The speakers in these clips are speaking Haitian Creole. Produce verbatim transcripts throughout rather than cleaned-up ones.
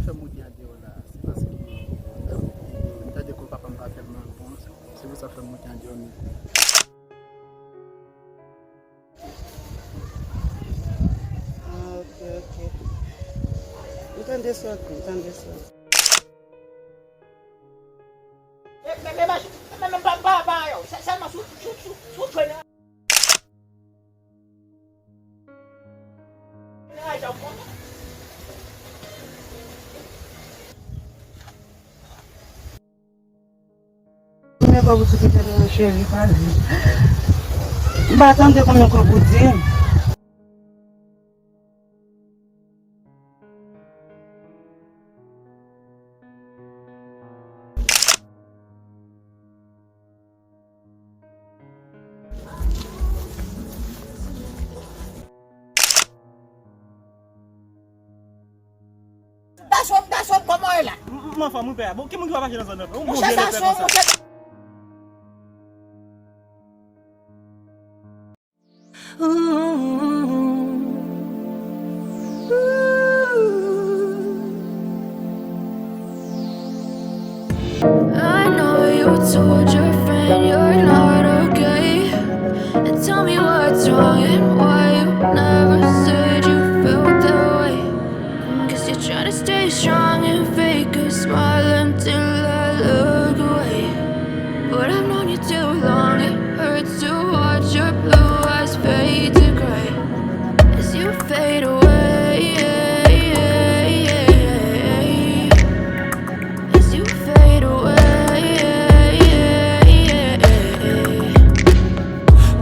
Fè m moute andeyò la, se paske m tande kò papa m pa tèlman bon, se pou sa fè m moute andeyò. Ah, ok, ok. M tande sa, m tande sa. Men, men, men, men, men, pa, pa, pa, yo. Sè-, sèlman sou, sou, sou, sou tren nan. Konbyen kòb ou sou kite m nan, cheri, pale. M pa tande konbyen kòb ou di m. Gason, gason, kòman w ye la? M, m anfòm, wi, pè a. Bon, ki moun ki pa mache nan zòn nan, frè? Yon bon vye lepè konsa. I know you told your friend you're not okay. And tell me what's wrong and why you never said you felt that way. Guess you're trying to stay strong and fake a smile until I look away. But I've known you too long, it hurts to watch your blue eyes fade to gray as you fade away. As you fade away.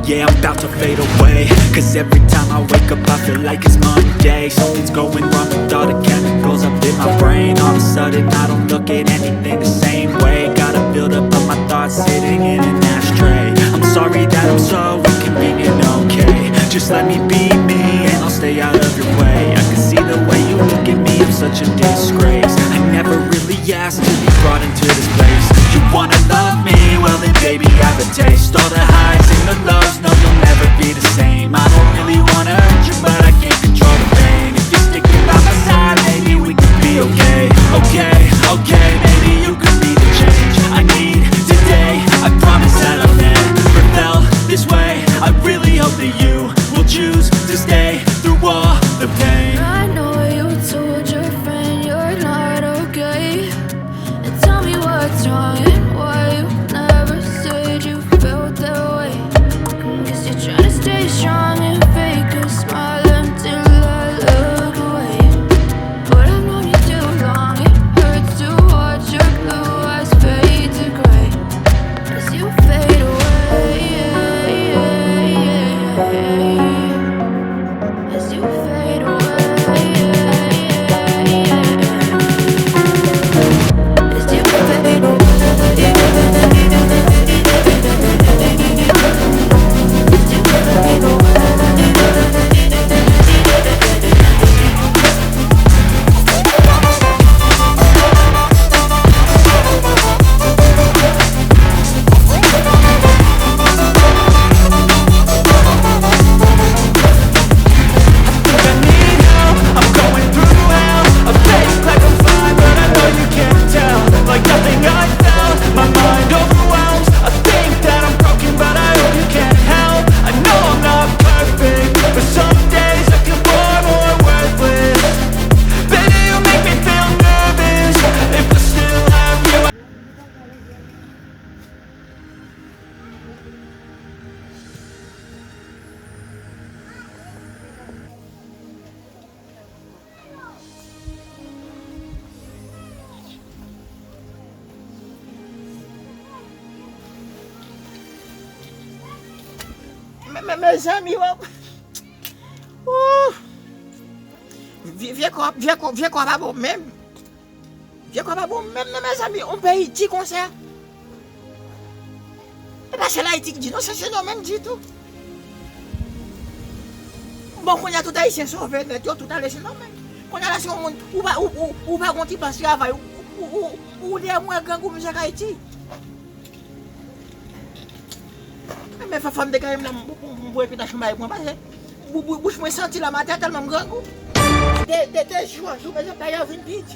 Yeah, I'm about to fade away. Cause every time I wake up, I feel like it's Monday. Something's going wrong with all the chemicals up in my brain. All of a sudden, I don't look at anything the same way. Got a build up of my thoughts sitting in an ashtray. I'm sorry that I'm so inconvenient, okay? Just let me be me and I'll stay out of your way. I can see the way you look at me, I'm such a disgrace. I never really asked to be brought into this place. You wanna love me? Well then, baby, I have a taste. All the highs and the lows, no, you'll never be the same. I don't really wanna hurt you, but I can't control the pain. If you're sticking by my side, maybe we could be okay. Okay, okay, maybe you could be the change I need today. I promise that I'll never felt this way. I really hope that you will choose to stay through all the pain. I know you told your friend you're not okay. And tell me what's wrong and why you never said you felt that way. Guess you're trying to stay strong and fake a smile until I look away. But I've known you too long, it hurts to watch your blue eyes fade to gray as you fade away. As you fade away. As you fade away. Men, men, mezanmi, wè. Ooh. Vye, vye kò, vye kò, vye kò pa bon menm. Vye kò pa bon menm non, mezanmi, yon peyi di konsa. E pa sèl Ayiti ki di non, se, se nou menm ditou. Bon, kounye a tout Ayisyen sove nèt, yo tout ale se nou menm. Kounye a la se yon moun, ou pa, ou, ou, ou pa gon ti plas travay, ou, ou, ou, ou, ou dèyè mwen grangou mizè k Ayiti. Men fò, fò m degaje m nan, m, m, m bwè epi nan chanm avèk mwen, paske bou-, bou-, bouch mwen santi la matè tèlman m grangou. De, de, de jou an jou, mezanmi, bagay yo vin pi di.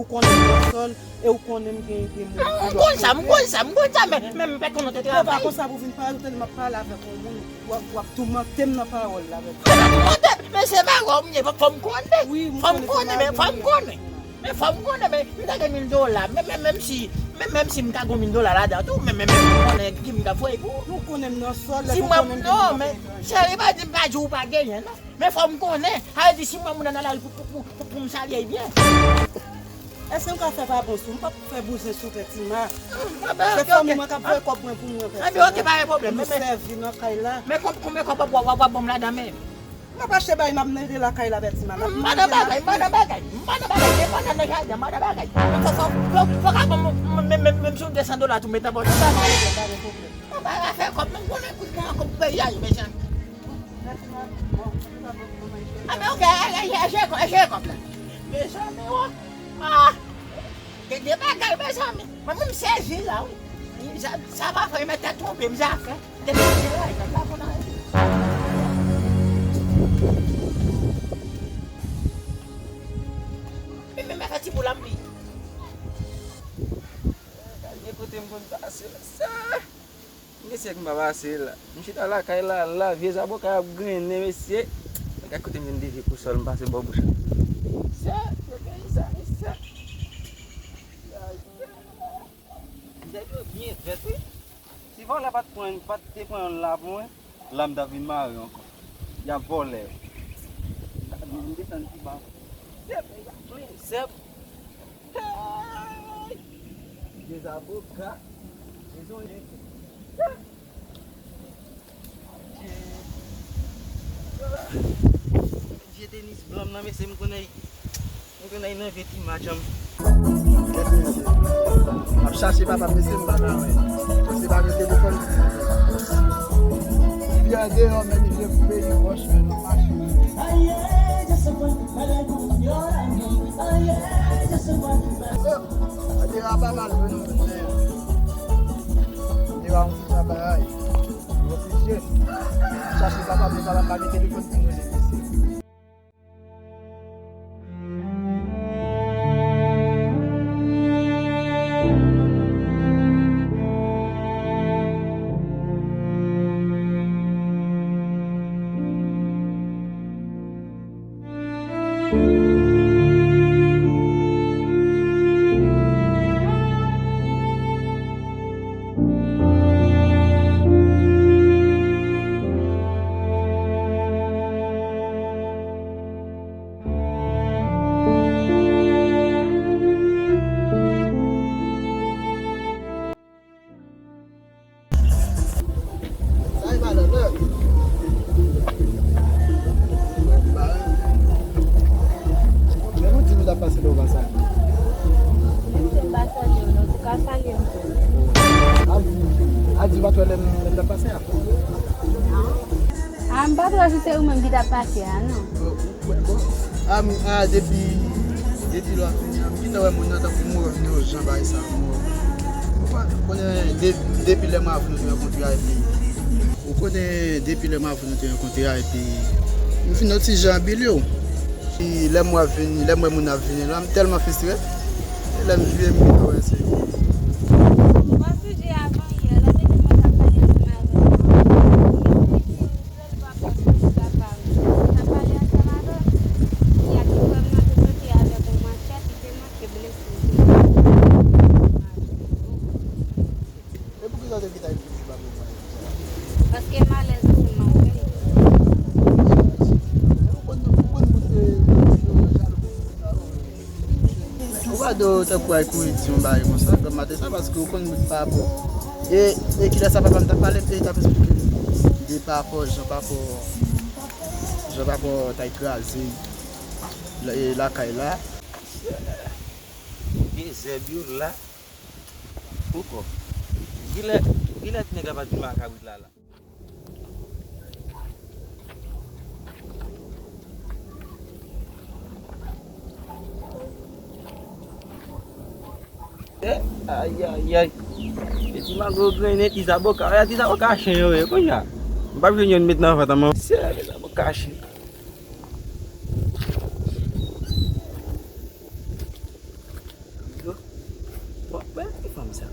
Ou konnen m nan sòl, e ou konnen m gen, gen moun. M konn sa, m konn sa, m konn sa, men, men m pa konn ou te travay. Se pa konsa pou vin pale, ou tande m ap pale avèk yon moun, w ap, w ap toumante m nan pawòl la, men. Se pa toumante, men se bagay w m ye, fò m konnen. Wi, m konnen se mari m. Fò m konnen, men fò m konnen. Men fò m konnen, men m ta gen mil dola, men, men, menm si, men, menm si m ta gen mil dola ladan tou, men, men, men m konnen ki m ta voye pou ou. Nou konnen m nan sòl, lè si mwen, non, men, cheri, pa di m pa di w pa genyen, non. Men fò m konnen. Sa vle di, si m wè moun nan lari pou, pou, pou, pou, pou m salye l byen. Èske m ka fè pa bon sou ou? M p ap fè bouzen sou Pètima. Se fanmi mwen k ap voye kòb mwen pou mwen, Pètima. Anben, ok, pa gen pwoblèm. Pou nou sèvi nan kay la. Men kòb, konbyen kòb w ap, w ap, w ap ban m ladan menm? M ap achte bagay, m ap mete lakay la, Pètima. M pa nan bagay, m pa nan bagay, m pa nan bagay, men m pa nan jaden, m pa nan bagay. Fò, fò, fò, fò ka ban m, m, m, menm si w de san dola tou, met nan pòch mwen. Pa gen pwoblèm, pa gen pwoblèm. Bon, ba, afè kòb, men konnen kout mwen kòb peyi a ye, mezanmi. Anben, ok, e, e, e, e, jere kòb, e, jere kòb la. Mezanmi, o. Ah, gen de bagay, mezanmi. Mwen menm sezi la, wi. Sa, sa pa fè, mwen te twonpe m zafè. Depi m te la, m pa konn anyen. Men, men, men, fè ti boul anpil. Gade kote m konn pase la. Sa. Mesye ki m pa pase la. M chita lakay la, la, vye zaboka ap grennen, mesye. Gade kote m vin devye pou sòl, m pase bò bouch la. Mesye, yo gen sa, mesye. Nèg yo byen fèt, wi. Si vòlè pa t pran, pa t te pran yonn la pou mwen, la m ta vin mare ankò. Y ap vòlè yo. Gade, m desann pi ba. Sèp, y ap plen sèp. Hey! Dezaboka. Bezwen. Vye tenis blan m nan, mesye, m konnen. Mwen gen nan vye ti match an. Kèt mesye. M ap chache papa m, mesye, m pa ka wè. Paske pa gen telefòn. Li andeyò, men li vle koupe yon wòch, men nan machin. Oh, andeyò a pa mal vre non, men andeyò a yon ti jan bagay. Mwen oblije chache papa m, men papa m pa gen telefòn pou m rele mesye. Sa e malandè. Men ou di m t ap pase lè w pa salye. Menm si m pa salye w, non, ou ka salye m tou. A di, a di w pa t wè lè m, lè m t ap pase a. A, m pa t wè si se ou menm ki t ap pase a, non. Bon, bon. A, m, a, depi, depi lè w ap vini an, m gentan wè moun nan tankou mò, vin yon jan bagay sa, mò. Ou pa konnen de-, depi lè m avè w nou te rankontre a, epi ou konnen depi lè m avè w nou te rankontre a, epi m fin yon ti jan bile w. Epi lè m wè vini, lè m wè moun ap vini la, m tèlman fristre. E lè m vire, m gentan wè se. Bon, sijè avan yè, lè te gen moun k ap pale ansanm avè m. Lè l pa pòs pou li pa pale. Sa pale ansanm avè m. Epi a ti frè m nan te sote avèk yon manchèt, li te manke blese, li te manke. E poukisa w te kite Ayiti pou pa pou mwen? Paske m alèz ansanm avè l. Ou konn, ou konn moun te, te, te jalou pou moun sa yo. Ou pa dwe tankou al kouri di yon bagay konsa, granm maten sa, paske ou konn moun pa rapò. E, e kilè sa papa m t ap pale, e t ap esplike m de pa rapò, jan pa rapò, jan pa rapò t al kraze la, e lakay la. Gen zèb yo la. Poukò? Kilè, kilè ti nèg la pa t vin ak kabrit la la? Eh, ayayay. E ti mago grennen, ti zaboka. Oya, ti zaboka chen yo ye. Kounye a, m p ap jwenn youn met nan vant an, man. Se ti zaboka chen. Bon, bèl ti fanm sa.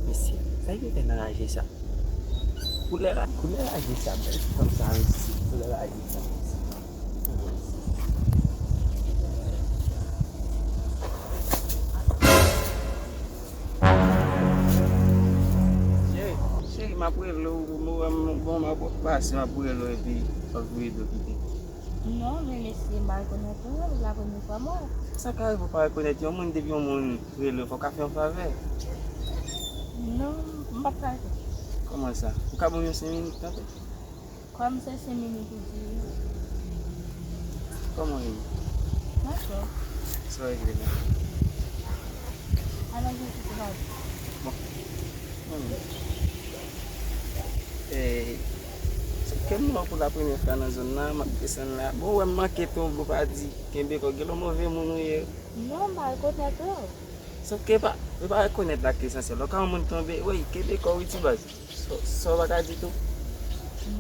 Mesye, sa ki fè nan raje sa? Koulè ra-, koulè raje sa, bèl ti fanm sa, mesye. Koulè raje sa, mesye. Cheri, cheri, m ap rele w, bon, m ap pase, m ap rele w, epi w ap voye do kite. Non, men mesye, m pa rekonèt ou, non, se la premye fwa m wè w. Sa ka rive w pa rekonèt yon moun, depi yon moun rele w, fò w ka fè yon favè. Non, m p ap ka rekonèt. Kòman sa? Ou ka ban m yon senk minit, tanpri? Kòm se senk minit ou di. Kòman w ye? Mwen fè. Sa w regle la? Alò, je suis coupable. Bon. Mwen menm. Eh, se ke m wè w pou la premyè fwa nan zòn nan, m ap desann la. Bon, w wè m manke tonbe, w pa di, kenbe kò w, genlè w move moun ou ye. Non, m pa rekonèt ou. Sòf ke pa, e pa rekonèt la ki esansyèl. Lè w ka wè yon moun tonbe, wi, kenbe kò w wi, ti baz. Sa, sa w pa ka di tou?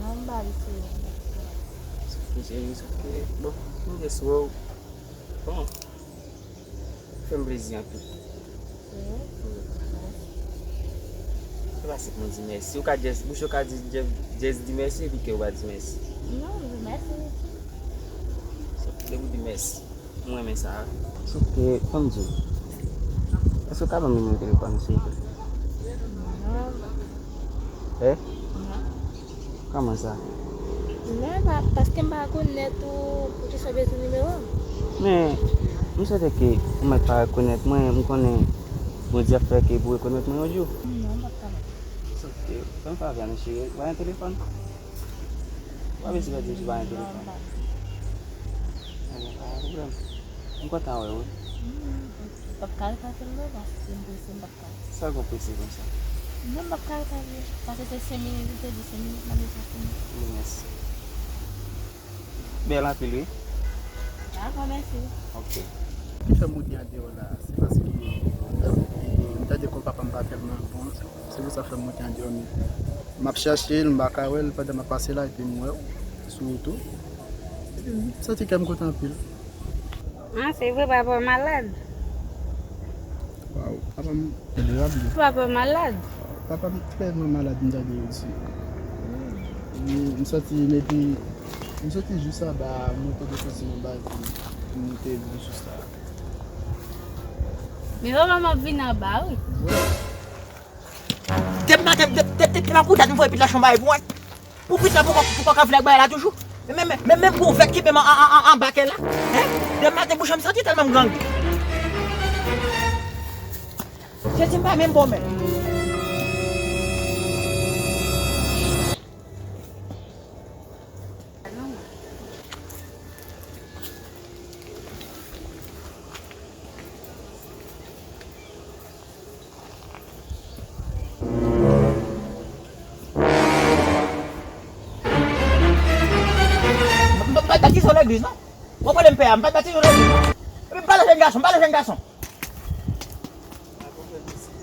Non, m pa di tou. Sòf ke, cheri, sòf ke, bon, m gen sou ou. Bon. Fè m plezi anpil. Se pa si pou m di mèsi. Ou ka just, bouch ou ka di just, just di mèsi epi kè ou pa di mèsi. Non, m di mèsi. Depi w di mèsi, m renmen sa. Sòf ke, fò m di w, èske w ka ban m nimewo telefòn ou, silvouplè? Non. Eh? Non. Kòman sa? Non, pa, paske m pa rekonèt ou, poukisa w bezwen nimewo m? Men, m swete ke ou mèt pa rekonèt mwen, m konnen Bondye ap fè ke pou rekonèt mwen yon jou. Non, m p ap ka. Sòf ke, fè m favè non cheri, ba yon telefòn. Ou pa bezwen pèdi jou, ba yon telefòn. Non, m p ap. Ebyen, pa gen pwoblèm. M kontan wè w wi. M p ap ka rete anpil non, paske m prese, m p ap ka. Sa w gen prese konsa? Non, m p ap ka rete anpil. Paske se senk minit, ou te di senk minit, m ap deja fini. Mèsi. Bèl anpil wi. Dakò, mèsi. Ok. Ki fè m moute andeyò la, se paske m tande kò papa m pa tèlman bon. Se pou sa fè m moute andeyò, men m ap chache l, m pa ka wè l pandan m ap pase la, epi m wè w sou wout ou. Epi m santi kè m kontan anpil. Ah, se vre, papa w malad? Waw, papa m, papa m malad? Papa m tèlman malad, m tande yo di. M, m soti, m epi, m soti jis anba, monte desann anba, epi m te vin jis la. Men papa m ap vin anba, wi. Demen maten, de, de, de, demen maten, m voye pit la chanm bay pou mwen. Pou pit la, pou kò, pou kò ka vin ak bagay la toujou. Men, men, men, men pou vèt ki menm an, an, an, anba kè la. Hein? Demen maten, bouch an m santi tèlman m grangou. Jezi m pa menm bon menm. M pa, m pa, m pa batize w legliz, non. Ou konprann m pè a, m pa batize w legliz, non. Epi m pale jèn gason, m pale jèn gason.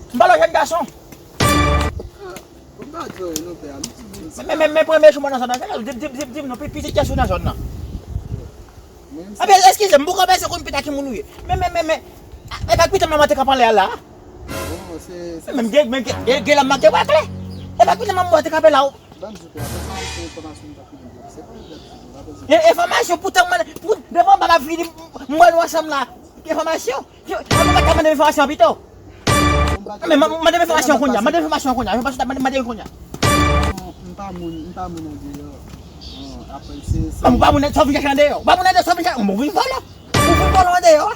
M pale jèn gason. Bon, m pa di w non, pè a, m di, di. Men, men, men, men premye jou mwen nan zòn nan, di, di, di, di m non, pi, pitit kiyès ou nan zòn nan? Mwen, m Ebyen, eskize m, m poko bezwen konn pita ki moun ou ye. Men, men, men, men, e pa pita m nan mwen te kanpe anlè a la. Bon, se, se Men, men, gen, gen, gen, gen la m manke wè klè. E pa pita m nan mwen te kanpe la. Ban m di w, pè a, se enfòmasyon m t ap mande w. Se pa yon gratitid, m pa bezwen. E, enfòmasyon, poutan mwen, pou, devan m pa vini, m wè nou ansanm la. Enfòmasyon? Yo, yo, mwen pa ka mande enfòmasyon pito. Men, mande enfòmasyon kounye a, mande enfòmasyon kounye a, enfòmasyon ta mande, mande kounye a. M pa moun, m pa moun andeyò. Bon, apre se, se Bon, ou pa moun, sa w vin chache andeyò. Ou pa moun andeyò, sa w vin chache, ou vin vòlò. Ou vin vòlò andeyò.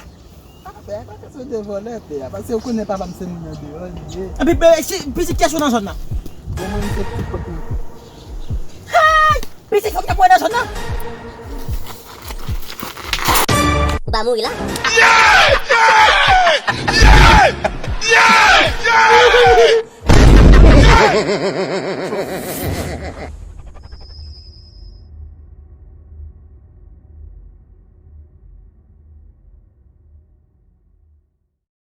Ah, pè, pa kesyon de vòlò, pè a, paske ou konnen papa m se moun andeyò, li ye. Epi, bebe, si, pitit kiyès ou nan zòn nan? Bon, mwen, m se pitit kòk nan. Hay! Pitit fòk t ap mouri nan zòn nan. Ou pa mouri la?